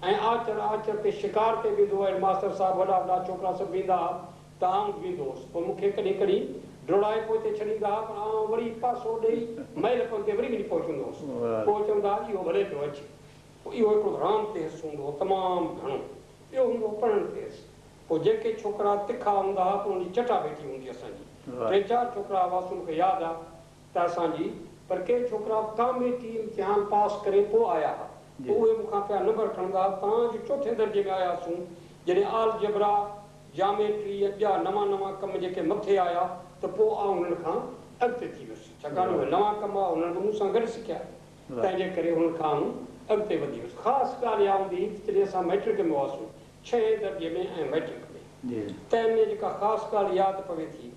۽ آچر آچر تي شڪار تي ويندو هو ۽ ماستر صاحب وڏا وڏا ڇوڪرا سڀ ويندا ها ته آئون به ويندو هوس. پوء مون کي ڪڏهن ڪڏهن ڊوڙائي پوئتي ڇڏيندا ها پر آئون وري پاسو ڏيئي ميل پنڌ تي وري وڃي پهچندو هوس. پوء چوندا ها اهو ڀلي پيو اچي. پوء اهو هڪڙو راند تي حرص هوندو هو تمام گهڻو. ٻيو هوندو هو پڙهڻ تي حرص. پوء جيڪي ڇوڪرا تکا هوندا ها پوء انهن جي چٽا ڀيٽي هوندي اسان جي. ٽي چار ڇوڪرا هئاسون مون کي ياد آ ته اسان جي پر ڪي ڇوڪرا ڪاميٽي امتحان پاس ڪري پوء آيا ها پوء اهي مون کان پيا نمبر کڻندا ها تان جو چوٿين درجي ۾ آياسون جڏهن آلجبرا، جاميٽري ۽ ٻيا نوان نوان ڪم جيڪي مٿي آيا ته پوء آئون انهن کان اڳتي ٿي ويس ڇاڪاڻ اهي نوان ڪم هئا انهن به مون سان گڏ سکيا تنهن جي ڪري انهن کان آئون اڳتي وڌي ويس. خاص ڳالهه اها هوندي هئي ته جڏهن اسان مئٽرڪ ۾ هئاسون ڇهين درجي ۾ ۽ مئٽرڪ ۾ تنهن ۾ جيڪا خاص ڳالهه ياد پوي ٿي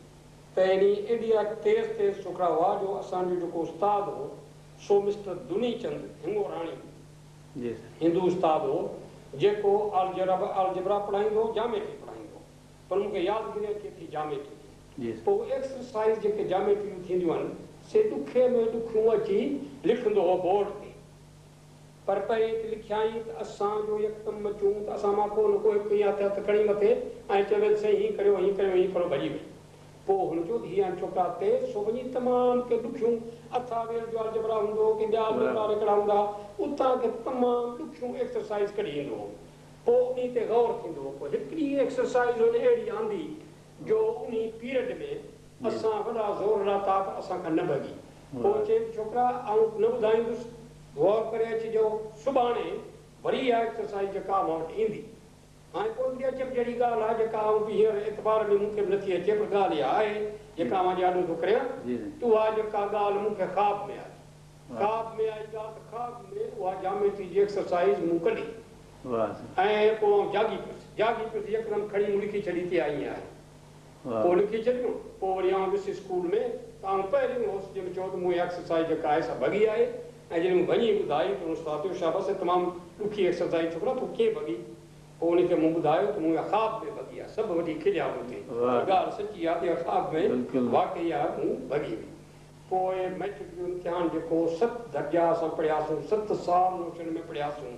ته يعني ايڏا تيز تيز ڇوڪرا هئا جو اسان جو جيڪو استاد هو سو مسٽر دني چند هنگوراڻي هندو استاد هو جيڪو آلجبرا پڙهائيندو هو جاميٽري پڙهائيندو هو پر مون کي يادگيري اچي ٿي جاميٽري جي پوء ايڪسرسائيز جيڪي جاميٽري جون ٿينديون آهن سي ڏکي ۾ ڏکيون اچي لکندو هو بورڊ تي. پر پهرين ته لکيائين ته اسان جو يڪدم اچون ته اسان مان ڪو نه ڪو هڪ ائين هٿ هٿ کڻي مٿي ۽ چوي ته سائين هيئن ڪريو هيئن ڪريو هيئن ڪريو ڀڄي وئي. پوء هن چيو ته هي آهن ڇوڪرا تيز سو وڃي تمام ڪي ڏکيون اٿاويل جو الجبرا هوندو هو ڪي ٻيا الجبرا ريڪڙا هوندا ها اتان ڪي تمام ڏکيون ايڪسرسائيز ڪڍي ايندو هو. پوء انهي تي غور ٿيندو هو. پوء هڪڙي ايڪسرسائيز هن اهڙي آندي جو انهي پيرڊ ۾ اسان وڏا زور لاتا پر اسان کان نه ڀڳي. پوء چيم ته ڇوڪرا آئون نه ٻڌائيندس، غور ڪري اچجو، سڀاڻي وري اها ايڪسرسائيز جيڪا مان وٽ ايندي. هاڻي پوء هڪڙي عجب جهڙي ڳالهه آهي جيڪا آئون به هينئر اعتبار ۾ مون کي به نٿي اچي پر ڳالهه اها آهي جيڪا اوهان جي آڏو ٿو ڪريان ته اها جيڪا ڳالهه مون کي خواب ۾ آئي. خواب ۾ آئي ڳالهه ته خواب ۾ اها جاميٽري جي ايڪسرسائيز مون ڪڍي ۽ پوء آئون جاڳي پيس. جاڳي پيس يڪدم کڻي مون لکي ڇڏي ته اها ائين آهي. پوء لکي ڇڏيم. پوء وري آئون ويس اسڪول ۾ ته آئون پهريون هوس جنهن چيو ته مون اها ايڪسرسائيز جيڪا آهي سا ڀڳي آهي ۽ جڏهن مون ڀڃي ٻڌائي ته ان استاد چيو شابس هي تمام ڏکي ايڪسرسائيز ڇوڪرا تو ڪيئن ڀڳي؟ پوء ان کي مون ٻڌايو ته مون اها خواب ۾ ڀڳي آهي. سڀ وٺي کليا مون تي پر ڳالهه سچي آهي ته اها خواب ۾ واقعي اها مون ڀڳي هئي. پوء مئٽرڪ جو امتحان جيڪو ست درجا اسان پڙهياسون ست سال نوشهري ۾ پڙهياسون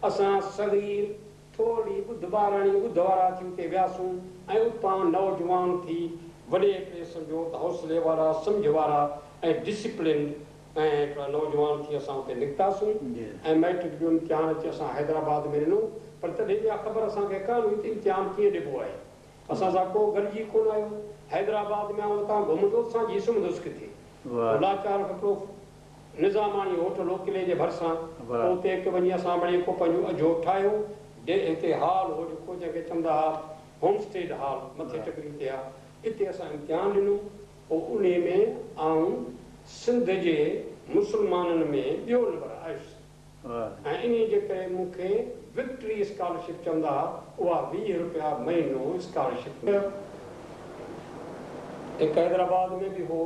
اسان صغير ٿورڙي ٻڌ ٻاراڻي ٻڌ وارا ٿي اتي وياسون ۽ اتان نوجوان ٿي وڏي هڪڙي سمجهو ته حوصلي وارا سمجهه وارا ۽ ڊسيپلنڊ ۽ هڪڙا نوجوان ٿي اسان اتي نڪتاسون ۽ مئٽرڪ جو امتحان اچي اسان حيدرآباد ۾ ڏنو پر تڏهن اها خبر اسان کي ڪانه هئي ته امتحان ڪيئن ڏبو آهي اسان سان ڪو گڏجي ڪونه آيو حيدرآباد ۾ آئون اتان گهمندو سان جي سمهندس ڪٿي پوء لاچار هڪڙو نظاماڻي هوٽل هو قلعي جي ڀرسان، پوء اتي هڪ وڃي اسان مڙيئي ڪو پنهنجو اجهو ٺاهيو، ڊي هتي هال هو جيڪو جنهن کي چوندا ها هومسٽيڊ هال مٿي ٽڪري تي آ، اتي اسان امتحان ڏنو، پوء انهي ۾ آئون سنڌ جي مسلمانن ۾ ٻيو نمبر آيس ۽ انهي جي ڪري مون کي وڪٽري اسڪالرشپ چوندا ها اها 20 روپيا مهينو اسڪالرشپ ملي. هڪ حيدرآباد ۾ به هو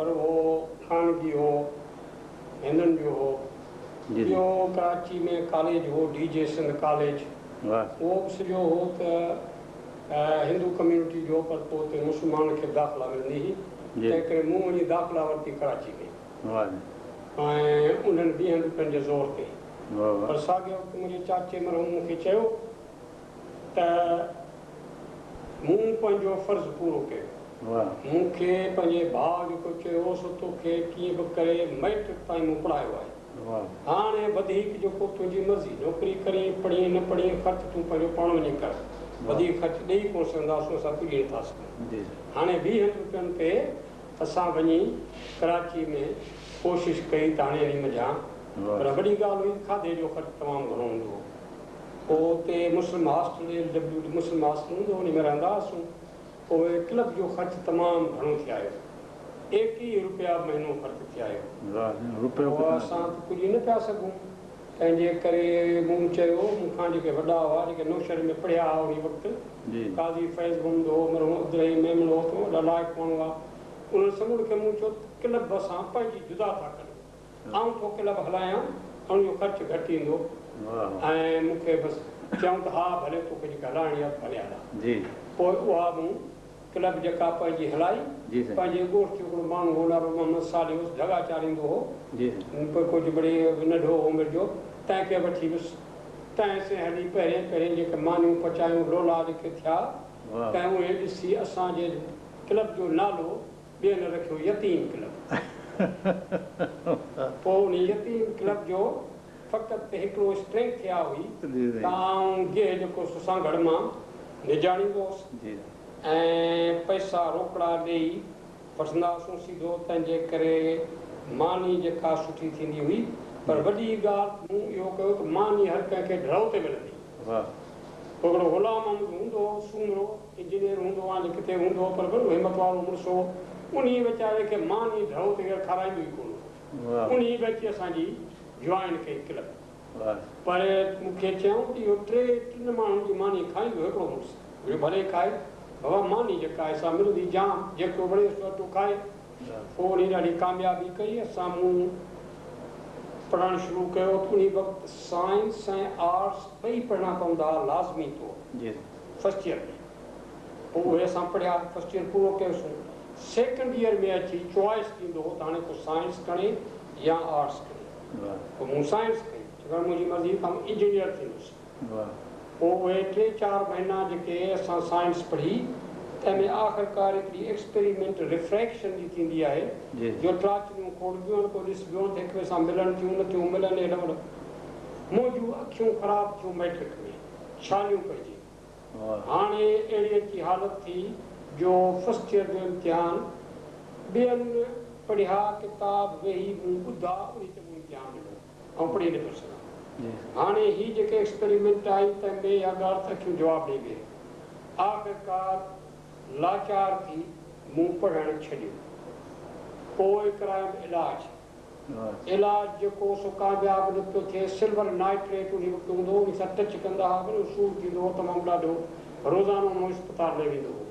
پر اهو خانگي هو، هندن جو هو. ٻيو ڪراچي ۾ ڪاليج هو ڊي جي سنڌ ڪاليج اهو به سڄو هو ته هندو ڪميونٽي جو پر پوء اتي مسلمانن کي به داخلا ملندي هئي تنهن ڪري مون وڃي داخلا ورتي ڪراچي ۾. ۽ انهن ويهن روپين جي زور تي. پر ساڳئي وقت منهنجي چاچي مرحوم مون کي چيو ته مون پنهنجو فرض پورو ڪيو. مون کي پنهنجي ڀاء جيڪو چيو هو سو توکي ڪيئن به ڪري مئٽرڪ تائين مون پڙهايو آهي. هاڻي وڌيڪ جيڪو تنهنجي مرضي، نوڪري ڪرين، پڙهين نه پڙهين، خرچ تون پنهنجو پاڻ وڃي ڪر. وڌيڪ خرچ ڏيئي ڪونه سگهنداسون، اسان پڄي نٿا سگهون. هاڻي ويهن روپين تي اسان وڃي ڪراچي ۾ ڪوشش ڪئي ته هاڻي انهي منجهان پر وڏي ڳالهه هئي کاڌي جو خرچ تمام گهڻو هوندو هو. پوء اتي مسلم هاسٽل ايل ڊبليو ڊي مسلم هاسٽل هوندو هو انهي ۾ رهندا هئاسون. پوء ڪلب جو خرچ تمام گهڻو ٿي آيو. 21 روپيا مهينو خرچ ٿي آيو. پوء اسان ته پڄي نه پيا سگهون. تنهن جي ڪري مون چيو مون کان جيڪي وڏا هئا جيڪي نوشهري ۾ پڙهيا هئا انهي وقت قاضي فيض محمد هو مرحوم عبدالرحيم ميمڻ هو ته وڏا لائق ماڻهو هئا انهن سمورن کي مون چيو ته ڪلب اسان پنهنجي جدا ٿا ڪڍون آئون ٿو ڪلب هلايان ان جو خرچ گهٽ ايندو ۽ مون کي بس چيائون ته ها ڀلي توکي جيڪا هلائڻي آهي ڀلي هلاء پوء اها مون ڪلب جيڪا پنهنجي هلائي، پنهنجي ڳوٺ جو هڪڙو ماڻهو هو نالو محمد صالح هوس، ڍڳا چاريندو هو، پوء ڪجهه مڙئي ننڍو هو عمر جو، تنهن کي وٺي ويس تنهن سين هلي پهرين پهرين جيڪي مانيون پچايون لولا جيڪي ٿيا تنهن اهي ڏسي اسان جي ڪلب جو نالو ٻين رکيو يتيم ڪلب. پوء انهي يتيم ڪلب جو فقط هڪڙو اسٽرينٿ اها هئي ته آئون گيهه جيڪو سو سانگهڙ مان نجاڻيندو هوس ۽ پئسا روڪڙا ڏيئي وٺندا هئاسون سيڌو، تنهن جي ڪري ماني جيڪا سٺي ٿيندي هئي. پر وڏي ڳالهه مون اهو ڪيو ته ماني هر ڪنهن کي ڍؤ تي ملندي. پوء هڪڙو غلام محمد هوندو هو، سومرو، انجنيئر هوندو هو، هاڻي ڪٿي هوندو هو، پر وڏو همت وارو مڙس هو. انهيء ويچاري کي ماني ڍؤ تي غير کارائيندو ئي ڪونه هو. انهيء به اچي اسان جي جوائن ڪئي ڪلب. پر مون کي چيائون ته اهو ٽي ٽن ماڻهن جي ماني کائيندو هڪڙو مڙس. مون چيو ڀلي کائي، بابا ماني جيڪا آهي سا ملندي جام، جيڪو وڻيس سو اٽو کائي. پوء انهي ڏاڍي ڪاميابي ڪئي. اسان مون پڙهڻ شروع ڪيو ته انهي وقت سائنس ۽ آرٽس ٻئي پڙهڻا پوندا هئا لازمي طور فرسٽ ايئر ۾. پوء اهي اسان پڙهيا، فرسٽ ايئر پورو ڪيوسون. سيڪنڊ ايئر ۾ اچي چوائس ٿيندو هو ته هاڻي ڪو سائنس کڻي يا آرٽس کڻي. پوء مون سائنس کنئي، ڇاڪاڻ منهنجي مرضي هئي ته آئون انجنيئر ٿيندس. پوء اهي ٽي چار مهينا جيڪي اسان سائنس پڙهي، تنهن ۾ آخرڪار هڪڙي ايڪسپيريمينٽ ريفريڪشن جي ٿيندي آهي، جو ٽاچريون کوڙبيون آهن، پوء ڏسبيون آهن ته هڪ ٻئي سان ملن ٿيون نه ٿيون ملن هيڏ هوڏ. منهنجون اکيون خراب ٿيون مئٽرڪ ۾، ڇاليون پئجي ويون. هاڻي اهڙي اچي حالت ٿي جو فرسٽ ايئر جو امتحان ٻين پڙهيا ڪتاب ويهي مون ٻڌا انهي تي مون امتحان ڏنو. آئون پڙهي نه پيو سگهان. هاڻي هي جيڪي ايڪسپيريمينٽ آئي تنهن ۾ اها ڳالهه ته اکيون جواب ڏئي ويهي. آخرڪار لاچار ٿي مون پڙهڻ ڇڏيو. پوء ڪرايم علاج. علاج جيڪو سو ڪامياب نه پيو ٿئي. سلور نائٽريٽ انهي وقت هوندو هو، انهي سان ٽچ ڪندا ها، وڏو سور ٿيندو هو تمام ڏاڍو. روزانو مون اسپتال ۾ ويندو هو.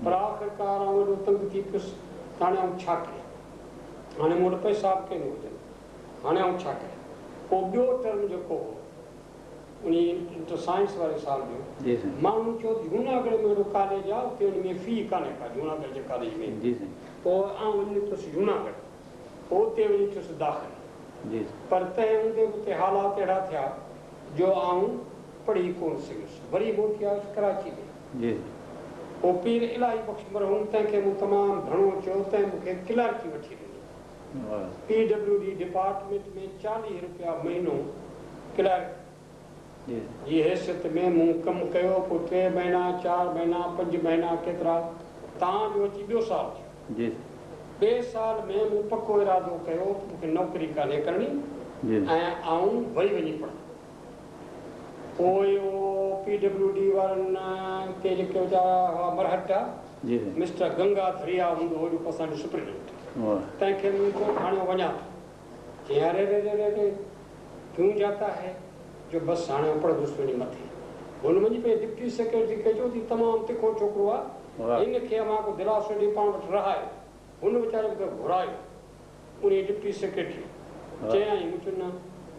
پر آخرڪار آئون ايڏو تنگ ٿي پيس ته هاڻي آئون ڇا ڪريان. هاڻي مون وٽ پئسا به ڪين هجن. هاڻي آئون ڇا ڪريان؟ پوء ٻيو ٽرم جيڪو هو انهي انٽر سائنس واري سال جو، ماڻهن چيو ته جهوناڳڙهه ۾ وڏو ڪاليج آهي اتي ان ۾ في ڪانهي ڪا جهوناڳڙهه جي ڪاليج ۾. پوء آئون وڃي نڪتس جهوناڳڙهه، پوء اتي وڃي ٿيس داخل. پر تنهن هوندي به اتي حالات اهڙا ٿيا جو آئون پڙهي ڪونه سگهيس. وري موٽي آيس ڪراچي ۾. پوء پير الاهي بخش مرحوم تنهن کي مون تمام گهڻو چيو، تنهن مون کي ڪلارڪي وٺي ڏني. پي ڊبليو ڊي ڊپارٽمينٽ ۾ 40 رپيا مهينو ڪلارڪ جي حيثيت ۾ مون ڪم ڪيو، پوء 3 مهينا، 4 مهينا، 5 مهينا ڪيترا تان جو اچي ٻيو سال ٿيو. ٻئي سال ۾ مون پڪو ارادو ڪيو ته مون کي نوڪري ڪانهي ڪرڻي ۽ آئون وري وڃي پڙهندم. پوء اهو پي ڊبليو ڊي وارن تي جيڪي ويچارا هئا مرهٽا، مسٽر گنگا ڌريا هوندو هو جيڪو اسان جو سپريڊنٽ، تنهن کي مون چيو ته هاڻي آئون وڃان ٿو. چيائين اري ري ري ري ري ڪيون جاتا هي جو بس هاڻي آئون پڙهندس وڃي مٿي. هن وڃي پنهنجي ڊپٽي سيڪريٽري کي چيو ته هي تمام تکو ڇوڪرو آهي، هن کي اوهان ڪو دلاسو ڏئي پاڻ وٽ رهايو. هن ويچاري مون کي گهرايو. انهيء ڊپٽي سيڪريٽري چيائين، مون چيو نه،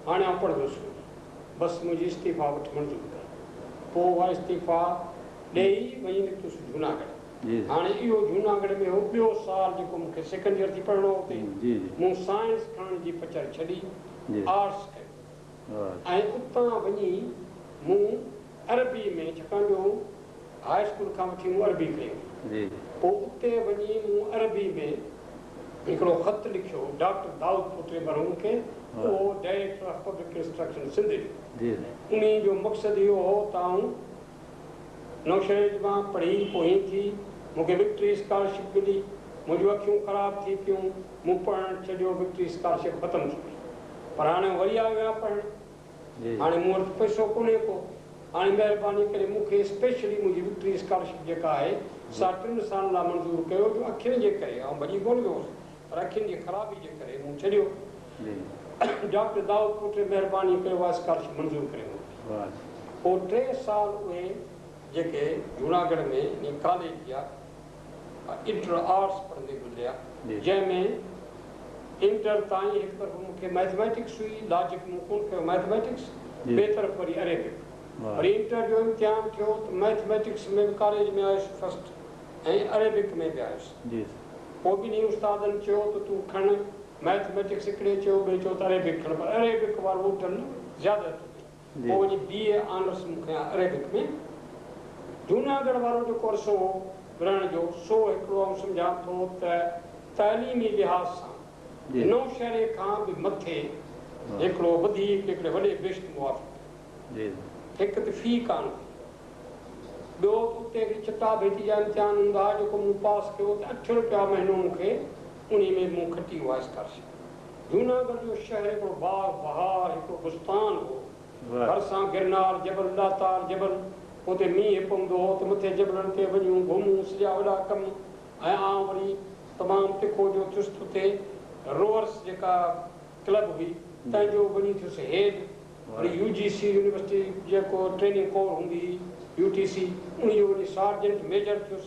هاڻي آئون پڙهندس وڃي. بس منهنجي استعيفا وٺ منظور ڪر. پوء اها استعيفا ڏيئي وڃي نڪتس جهوناڳڙهه. هاڻي اهو جهوناڳڙهه ۾ هو ٻيو سال جيڪو مون کي سيڪنڊ ايئر ٿي پڙهڻو هو اتي مون سائنس کڻڻ جي پچر ڇڏي آرٽس ڪيو ۽ اتان وڃي مون عربي ۾ ڇاڪاڻ جو هاء اسڪول کان وٺي مون عربي کنئي هئي. پوء اتي وڃي مون عربي ۾ هڪڙو خط لکيو ڊاڪٽر دائود پوٽي مرحوم کي، اهو director of public instruction Sindh جو. انهي جو مقصد اهو هو ته آئون نوشهري مان پڙهي پوء هين ٿي، مون کي وڪٽري اسڪالرشپ ملي، منهنجون اکيون خراب ٿي پيون، مون پڙهڻ ڇڏيو، وڪٽري اسڪالرشپ ختم ٿي وئي. پر هاڻي وري آيو آهيان پڙهڻ. هاڻي مون وٽ پئسو ڪونهي ڪو. هاڻي مهرباني ڪري مون کي اسپيشلي منهنجي وڪٽري اسڪالرشپ جيڪا آهي سا 3 سالن لاء منظور ڪيو جو اکين جي ڪري آئون ڀڄي ڪونه ويو هوس پر اکين جي خرابي جي ڪري مون ڇڏيو. ڊاڪٽر دائود پوٽي مهرباني ڪري اها اسڪالرشپ منظور ڪري موڪلي. پوء 3 سال اهي جيڪي جوناڳڙهه ۾ انهي ڪاليج جا انٽر آرٽس پڙهندي گذريا، جنهن ۾ انٽر تائين هڪ طرف مون کي مئٿميٽڪس هئي، لاجڪ مون ڪونه ڪيو مئٿميٽڪس، ٻئي طرف وري عريبڪ. وري انٽر جو امتحان ٿيو ته مئٿميٽڪس ۾ به ڪاليج ۾ آيس فرسٽ ۽ عريبڪ ۾ به آيس. پوء ٻنهي استادن چيو ته تون کڻ مئٿميٽڪس، هڪڙي چيو ٻئي چيو ته عريبڪ کڻ، پر عريبڪ وارو ٽن زياده ٿو ٿئي. پوء وڃي بي اي آنرس مون کنيا عريبڪ ۾. جوناڳڙهه وارو جيڪو عرصو هو رهڻ جو، سو هڪڙو آئون سمجهان ٿو ته تعليمي لحاظ سان نوشهري کان به مٿي هڪڙو وڌيڪ هڪڙي وڏي بهشت موافق هو. هڪ ته في ڪانه هئي، ٻيو ته اتي هڪڙي چٽاڀيٽي جا امتحان هوندا ها، جيڪو مون پاس ڪيو ته 8 روپيا مهينو مون کي انهي ۾ مون کٽي اها اسڪالرشپ. جوناڳڙهه جو شهر هڪڙو باغ بهار، هڪڙو بستان هو. ڀرسان گرنار جبل، ڏاتار جبل، اتي مينهن پوندو هو ته مٿي جبلن تي وڃون گهمون، سڄا وڏا ڪم. ۽ آئون وري تمام تکو جو ٿيس ته اتي روورس جيڪا ڪلب هئي تنهن جو وڃي ٿيس هيڊ. وري يو جي سي يونيورسٽي جيڪو ٽريننگ ڪور هوندي هئي، يو ٽي سي، انهي جو وڃي سارجنٽ ميجر ٿيس.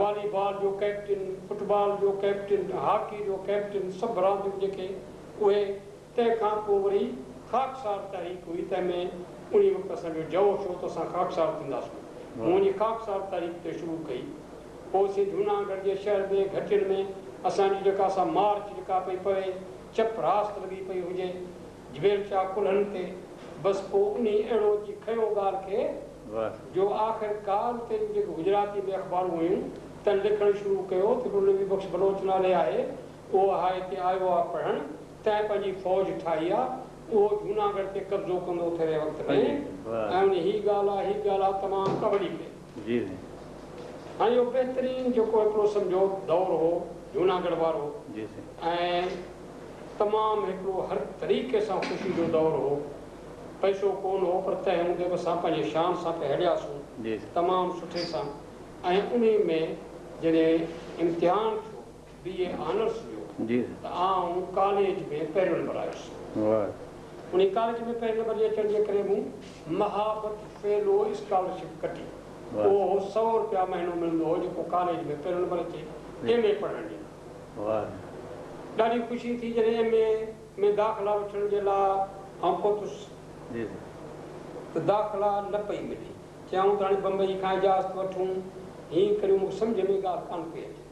والي بال جو ڪئپٽن، فٽبال جو ڪئپٽن، هاڪي جو ڪئپٽن، سڀ رانديون جيڪي اهي. تنهن کان پوء وري خاڪسار تحريڪ هئي، تنهن ۾ انهي وقت اسان جو جوش هو ته اسان خاڪسار ٿينداسون. مون وڃي خاڪسار تحريڪ تي شروع ڪئي. پوء سي جوناڳڙهه جي شهر ۾ گهٽين ۾ اسان جي جيڪا سا مارچ جيڪا پئي پوي، چپ راست لڳي پئي هجي، بيلچا ڪلهن تي، بس پوء انهي اهڙو اچي کنيو ڳالهه کي جو آخرڪار اتي جون جيڪي گجراتي ۾ اخبارون هيون، تن لکڻ شروع ڪيو ته هڪڙو نبي بخش بلوچ نالي آهي، اهو آهي هتي آيو آ پڙهڻ، تنهن پنهنجي فوج ٺاهي آ، اهو جوناڳڙهه تي قبضو ڪندو ٿري وقت ۾، ۽ انهي هي ڳالهه آ، هي ڳالهه آ تمام ڪا وڏي پئي. هاڻي اهو بهترين جيڪو هڪڙو سمجهو دور هو جوناڳڙهه وارو ۽ تمام هڪڙو هر طريقي سان خوشي جو دور هو. پئسو ڪونه هو پر تنهن هوندي به اسان پنهنجي شان سان پئي هلياسون تمام سٺي سان ۽ انهي ۾ جڏهن امتحان ٿيو بي اي آنرس جو ته آئون ڪاليج ۾ پهريون نمبر آيس. انهي ڪاليج ۾ پهريون نمبر جي اچڻ جي ڪري مون مهابت فيلو اسڪالرشپ ڪٽي. اهو هو 100 روپيا مهينو ملندو هو جيڪو ڪاليج ۾ پهريون نمبر اچي ايم اي پڙهڻ ڏيندا. ڏاڍي خوشي ٿي جڏهن ايم اي ۾ داخلا وٺڻ جي لاء آئون پهتس ته داخلا نه پئي ملي. چيائون ته هاڻي بمبئي کان اجازت وٺون، هيئن ڪريون، مون کي سمجهه ۾ ڳالهه ڪانه پئي اچي.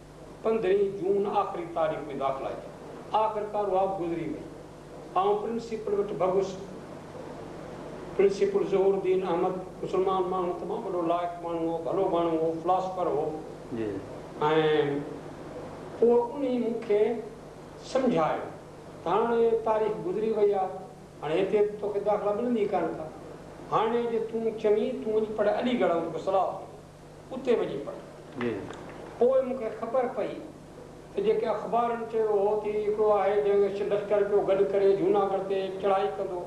15 جون آخري تاريخ هئي داخلا جي. آخرڪار اها به گذري وئي. آئون پرنسپل وٽ ڀڳس. پرنسپل ظهور الدين احمد مسلمان ماڻهو تمام وڏو لائق ماڻهو هو، ڀلو ماڻهو هو، فلاسفر هو ۽ پوء انهي مون کي سمجهايو ته هاڻي تاريخ گذري وئي آهي، هاڻي هتي ته توکي داخلا ملندي ڪانه ڪا. هاڻي جي تون چوين تون وڃي پڙهه علي ڳڙهه آئون توکي صلاح ٿو ڏيان. اتي وڃي پڙهه. پوء مون کي خبر پئي ته جيڪي اخبارن چيو هو ته هي هڪڙو آهي جنهن کي لشڪر پيو گڏ ڪري جوناڳڙهه تي چڙهائي ڪندو،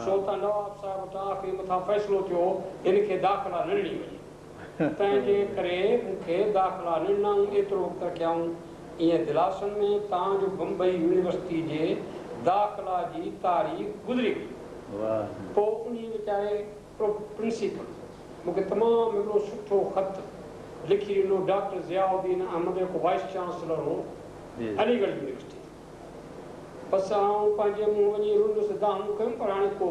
سو اتان نواب صاحب وٽان آخري مٿان فيصلو ٿيو هو هن کي داخلا نه ڏني وڃي. تنهن جي ڪري مون کي داخلا نه ڏنائون، ايترو وقت رکيائون ائين دلاسن ۾ تان جو بمبئي يونيورسٽي جي داخلا جي تاريخ گذري وئي. پوء انهي ويچاري پرنسپل مون کي تمام هڪڙو سٺو خط لکي ڏنو. ڊاڪٽر ضياء الدين احمد جيڪو وائيس چانسلر هو علي ڳڙهه يونيورسٽي جو. بس آئون پنهنجي منهن وڃي رنس دانهون ڪيم پر هاڻي ڪو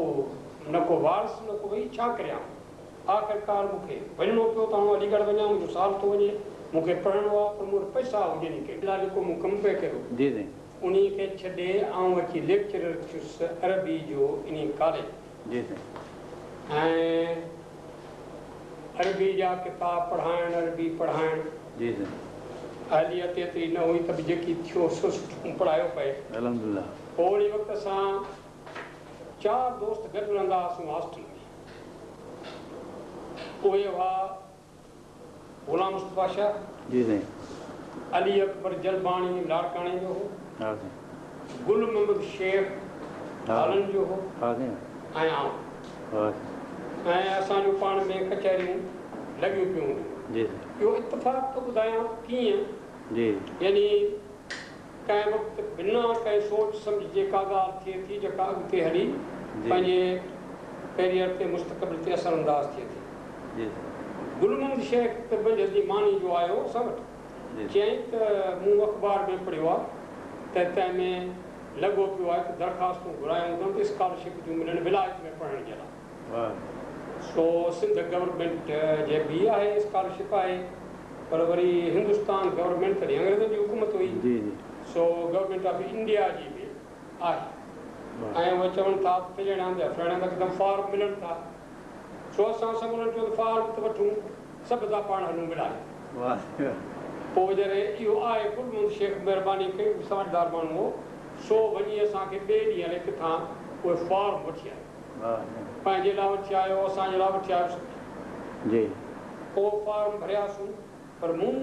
نه ڪو وارث نه ڪو ڀئي ڇا ڪريان. آخرڪار مون کي وڃڻو پيو ته آئون علي ڳڙهه وڃان منهنجو سال ٿو وڃي مون کي پڙهڻو آهي پر مون وٽ پئسا هجن ئي ڪين. لاء جيڪو مون ڪم پئي ڪيو انهي کي ڇڏي آئون اچي ليڪچرر ٿيس عربي جو انهي ڪاليج ۾. جي سائين. ۽ عربي جا ڪتاب پڙهائڻ، عربي پڙهائڻ. جي سائين. اهليت ايتري نه هئي ته به جيڪي ٿيو سو سٺو پڙهايو پئي. الحمدلله. پوء انهي وقت اسان چار دوست گڏ رهندا هئاسون هاسٽل ۾. اهي هئا غلام مصطفيٰ شاهه. جي سائين. علي اڪبر جلباڻي لاڙڪاڻي جو هو. ها سائين. گل محمد شيخ هالن جو هو. ها سائين. ۽ آئون. ها سائين. ۽ اسان جون پاڻ ۾ ڪچهريون لڳيون پيون هونديون. جي سائين. اهو اتفاق ٿو ٻڌايان ته ڪيئن. جي. يعني ڪنهن وقت بنا ڪنهن سوچ سمجهه جي ڪا ڳالهه ٿئي ٿي جيڪا اڳتي هلي پنهنجي ڪيريئر تي مستقبل تي اثر انداز ٿئي ٿي. گل محمد شيخ ته منجهند جي ماني جو آيو اسان وٽ، چيائين ته مون اخبار ۾ پڙهيو آهي ته تنهن ۾ لڳو پيو آهي ته درخواستون گهرايون اٿن ته اسڪالرشپ ٿيون ملن ولايت ۾ پڙهڻ جي لاء. سو سنڌ گورنمينٽ جي به آهي اسڪالرشپ آهي پر وري هندستان گورنمينٽ تڏهن انگريزن جي حڪومت هئي سو گورنمينٽ آف انڊيا جي به آهي. ۽ اهي چون ٿا ته فلاڻي هنڌ يا فلاڻي هنڌ هڪدم فارم ملن ٿا. سو اسان سمورن چيو ته فارم ته وٺون، سڀ ٿا پاڻ هلون ملائي. پوء جڏهن اهو آهي گل محمد شيخ مهرباني ڪئي، هو سمجهدار ماڻهو هو، سو وڃي اسان کي ٻئي ڏينهن هلي ڪٿان اهي فارم وٺي آيو. پنهنجي لاء وٺي آيو، اسان جي لاء وٺي آيو سڀ. پوء فارم ڀرياسون، پر مون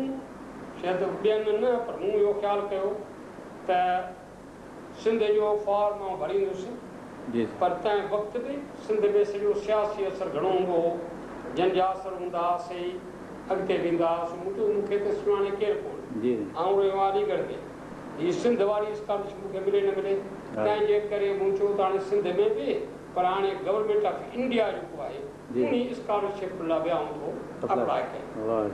شايد ٻين نه پر مون اهو خيال ڪيو ته سنڌ جو فارم آئون ڀريندس، پر تنهن وقت به سنڌ ۾ سڄو سياسي اثر گهڻو هوندو هو، جن جا اثر هوندا ها سي ئي اڳتي ويندا ها، سو مون چيو مون کي ته سڃاڻي ڪير ڪونه، آئون رهيو آهيان علي ڳڙهه ۾، هي سنڌ واري اسڪالرشپ مون کي ملي نه ملي، تنهن جي ڪري مون چيو ته هاڻي سنڌ ۾ به پر هاڻي گورنمينٽ آف انڊيا جيڪو آهي انهي اسڪالرشپ لاء به آئون ٿو اپلاء ڪيان.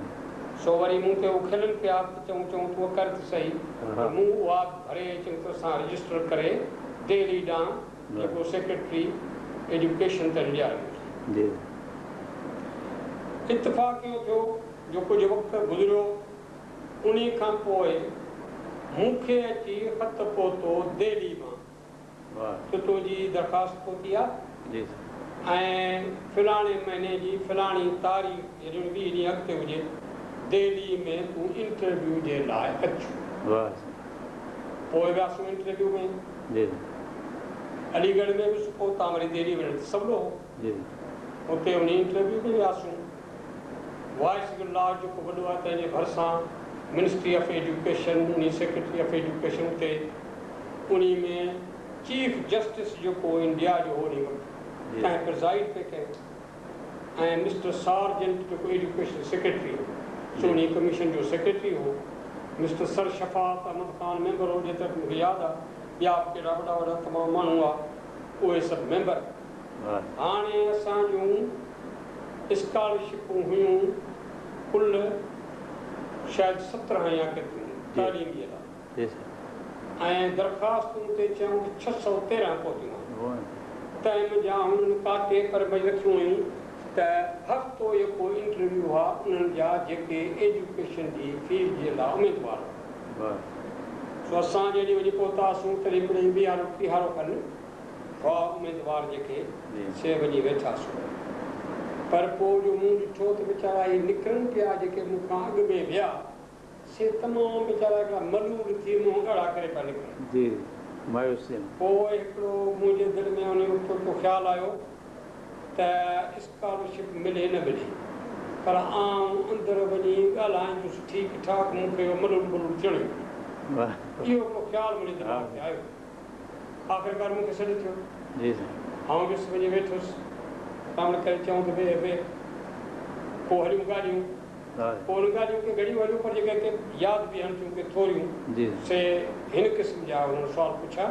سو وري مون تي هو کلن پيا ته چئون چئون تون ڪر ته سهي پر مون اها به ڀري چڱي طرح سان رجسٽر ڪري دهلي ڏانهن جيڪو سيڪريٽري ايجوڪيشن تنهن ڏياريو. اتفاق اهو ٿيو جو ڪجهه وقت گذريو انهي کان پوء مون کي اچي خط پهتو دهلي مان. ته تنهنجي درخواست پهتي آ ۽ فلاڻي مهيني جي فلاڻي تاريخ يعني 20 ڏينهن اڳتي هجي دهلي ۾ تون انٽرويو جي لاء اچ. پوء وياسون انٽرويو ۾. علي ڳڙهه ۾ به پوء اتان وري دهلي وڃڻ ته سولو هو. اتي وڃي انٽرويو ۾ وياسون. وائيس لاج جيڪو وڏو آهي تنهن جي ڀرسان منسٽري آف ايجوڪيشن انهي سيڪريٽري آف ايجوڪيشن اتي انهي ۾ چيف جسٽس جيڪو انڊيا جو هو انهي وقت تنهن پرزائيڊ پئي ڪيو ۽ مسٽر سارجنٽ جيڪو ايجوڪيشن سيڪريٽري هو سو انهي ڪميشن جو سيڪريٽري هو. مسٽر سر شفاعت احمد خان ميمبر هو جيترو مون کي ياد آهي ٻيا به ڪيڏا وڏا وڏا تمام ماڻهو هئا اهي سڀ ميمبر. هاڻي اسان جون اسڪالرشپون هيون ڪل شايد 17 يا ڪيتريون تعليم جي لاء. ۽ درخواستون تي چيائون ته 613 پهتيون آهن. تنهن منجهان هنن ڪاٽي پر ۾ رکيون هيون ته هفتو يڪو انٽرويو هئا انهن جا جيڪي ايجوڪيشن جي فيلڊ جي لاء اميدوار هئا. سو اسان جڏهن وڃي پهتاسون تڏهن پڻ ويهارو ٽيهارو کن هئا اميدوار جيڪي سي وڃي ويٺاسون. پر پوء جو مون ڏٺو ته ويچارا هي نڪرن پيا جيڪي مون کان اڳ ۾ ويا سي تمام ويچارا هڪڙا ملول ٿي منهن ڳاڙها ڪري پيا نڪرن. جي مايوس ٿين. پوء هڪڙو منهنجي دل ۾ انهي وقت هڪڙو خيال آيو ته اسڪالرشپ ملي نه ملي پر آئون اندر وڃي ڳالهائيندس ٺيڪ ٺاڪ مون کي اهو ملول ملول ٿيڻ ئي ڪونهي. اهو هڪڙو خيال منهنجي دماغ تي آيو. آخرڪار مون کي سڏ ٿيو. جي سائين. آئون ويس وڃي ويٺس. سامهون ڪري چيائون ته ويهه ويهه. پوء هليون ڳالهيون. پوء انهن ڳالهيون ڪي گهڻيون هليون پر جيڪي ڪي ياد بيهن ٿيون ڪي ٿوريون سي هن قسم جا انهن سوال پڇيا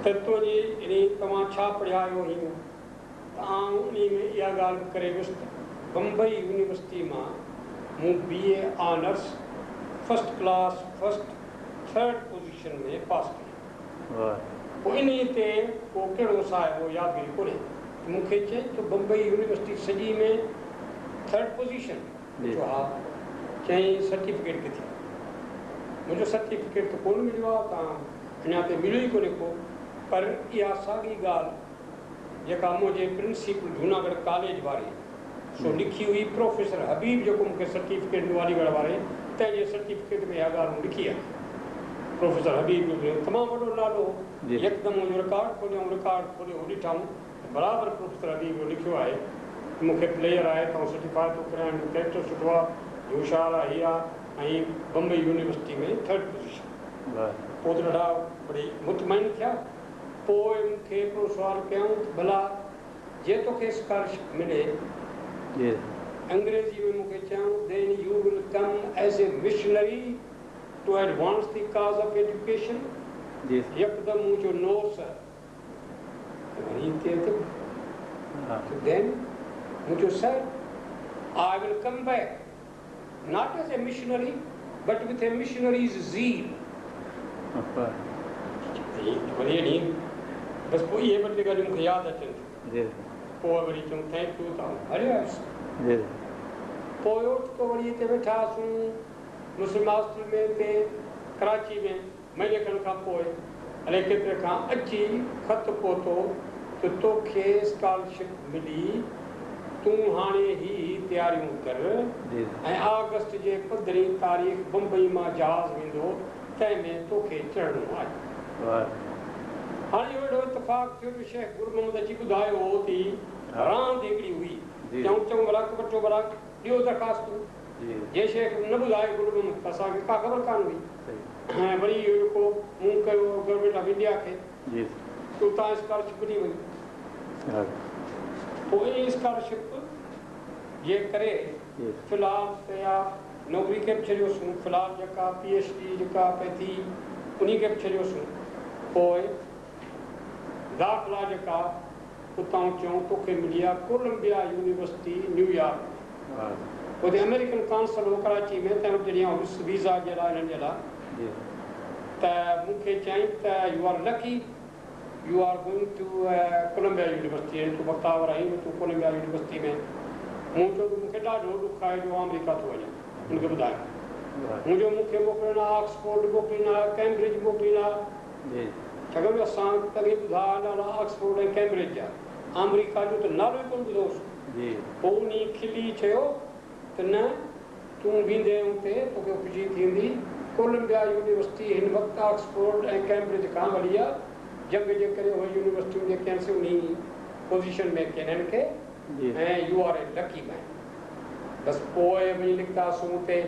ته تنهنجي يعني توهان ڇا پڙهيا آهيو هيئن ته آئون انهي ۾ اها ڳالهه به ڪري ويس ته بمبئي يونيورسٽي مان مون B A honours first class first third position ۾ pass ڪئي. پوء انهيء تي ڪو ڪهڙو صاحب هو يادگيري ڪونهي ته مون کي چيائين ته بمبئي يونيورسٽي سڄي ۾ ٿرڊ پوزيشن؟ مون چيو ها. چيائين سرٽيفڪيٽ ڪٿي آهي؟ مون چيو سرٽيفڪيٽ ته ڪونه مليو آهي تان اڃا تائين مليو ئي ڪونهي ڪو پر اها ساڳي ڳالهه جيڪا منهنجي پرنسيپل جوناڳڙهه ڪاليج واري سو لکي هئي پروفيسر حبيب جيڪو مون کي سرٽيفڪيٽ ڏنو علي ڳڙهه واري تنهن جي سرٽيفڪيٽ ۾ اها ڳالهه مون لکي آهي. پروفيسر حبيب جو تمام وڏو نالو هو. يڪدم منهنجو رڪارڊ کوليائون رڪارڊ کولي هو ڏٺائون ته برابر پروفيسر حبيب اهو لکيو آهي ته مون کي پليئر آهي ته آئون سرٽيفاء ٿو ڪريان هن جو ڪريڪٽر سٺو آهي هي هوشيار آهي هي آهي ۽ بمبئي يونيورسٽي ۾ ٿرڊ پوزيشن. پوء ته ڏاڍا وڏي مطمئن ٿيا. پوء مون کي هڪڙو سوال ڪيائون ته ڀلا جي توکي اسڪالرشپ ملي، انگريزي ۾ مون کي چيائون then you will come as a missionary to advance the cause of education يڪدم مون چيو نو سر ته وري هتي ته then مون چيو sir I will come back not as a missionary but with a missionary's zeal. وري اهڙي بس پوء اهي ٻه ٽي ڳالهيون مون کي ياد اچن ٿيون. پوء وري چيم thank you ته آئون هليو آيس. پوء اوچتو وري هتي ويٺا هئاسون مسلم هاسٽل ۾ هتي ڪراچي ۾. مهيني کن کان پوءِ الائي ڪيتري کان اچي خط پهتو ته توکي اسڪالرشپ ملي، تون هاڻي هي هي تياريون ڪر ۽ آگسٽ جي 15 تاريخ بمبئي مان جهاز ويندو، تنهن ۾ توکي چڙهڻو آهي. هاڻي اهو اهڙو اتفاق ٿيو جو شيخ گل محمد اچي ٻڌايو هو ته راند هڪڙي هئي، چئون چئون ڀلا وٺو ڀلا ڏيو درخواستون. جي شيخ نه ٻڌايو گل محمد ته اسان کي ڪا خبر ڪانه هئي. ۽ وري اهو جيڪو مون ڪيو گورنمينٽ آف انڊيا کي ته اتان اسڪالرشپ ملي وئي. پوء انهي اسڪالرشپ جي ڪري في الحال ته اها نوڪري کي به ڇڏيوسون، في الحال جيڪا پي ايڇ ڊي جيڪا پئي ٿي انهي کي به ڇڏيوسون. پوء داخلا جيڪا اتان چيون توکي ملي آ ڪولمبيا يونيورسٽي نيويارڪ ۾. اتي آمريڪن ڪائونسل هو ڪراچي ۾، تنهن وقت جڏهن آئون هيس ويزا جي لاء انهن جي لاء، ته مون کي چيائين ته you are lucky, you are going to Columbia university, يعني تون بختاور آهين جو تون ڪولمبيا يونيورسٽي ۾. مون چيو ته مون کي ڏاڍو ڏک آهي جو آمريڪا ٿو وڃان. هن کي ٻڌايو منهنجو مون کي موڪلين ها آڪسفورڊ موڪلين ها ڪئمبرج موڪلين ها، ڇاڪاڻ جو اسان اڳي ٻڌا ها نالا آڪسفورڊ ۽ ڪئمبرج جا، آمريڪا جو ته نالو ئي ڪونه ٻڌو هوس. پوء انهي کلي چيو ته نه تون ويندين اتي توکي خوشي ٿيندي، ڪولمبيا يونيورسٽي هن وقت آڪسفورڊ ۽ ڪئمبرج کان وڏي آ، جنگ جي ڪري اهي يونيورسٽيون جيڪي آهن سي انهي پوزيشن ۾ ڪينهن ڪي ۽ you are a lucky man. بس پوء وڃي نڪتاسون اتي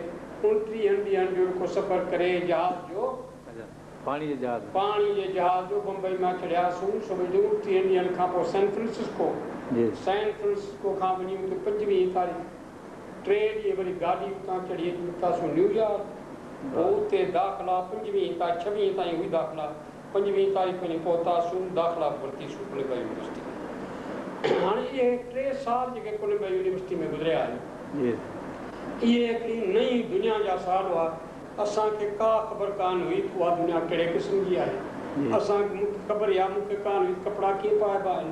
29 ڏينهن جو جيڪو سفر ڪري جهاز جو. پاڻي جي جهاز ۾. پاڻي جي جهاز جو بمبئي مان چڙهياسون سو وڃي 29 ڏينهن کان پوء سين فرانسسڪو، سين فرانسسڪو کان وڃي اتي 25 تاريخ 3 ڏينهن وري گاڏي اتان چڙهي اچي نڪتاسون نيويارڪ. پوء اتي داخلا 25 تان 26 تائين هئي داخلا، 25 تاريخ وڃي پهتاسون، داخلا به ورتيسون ڪولمبيا يونيورسٽي ۾. هاڻي اهي 3 سال جيڪي ڪولمبيا يونيورسٽي ۾ گذريا آهن، اهي هڪڙي نئين دنيا جا سال هئا. اسان کي ڪا خبر ڪانه هئي ته اها دنيا ڪهڙي قسم جي آهي. اسان کي مون کي خبر اها مون کي ڪانه هئي ته ڪپڙا ڪيئن پائبا آهن.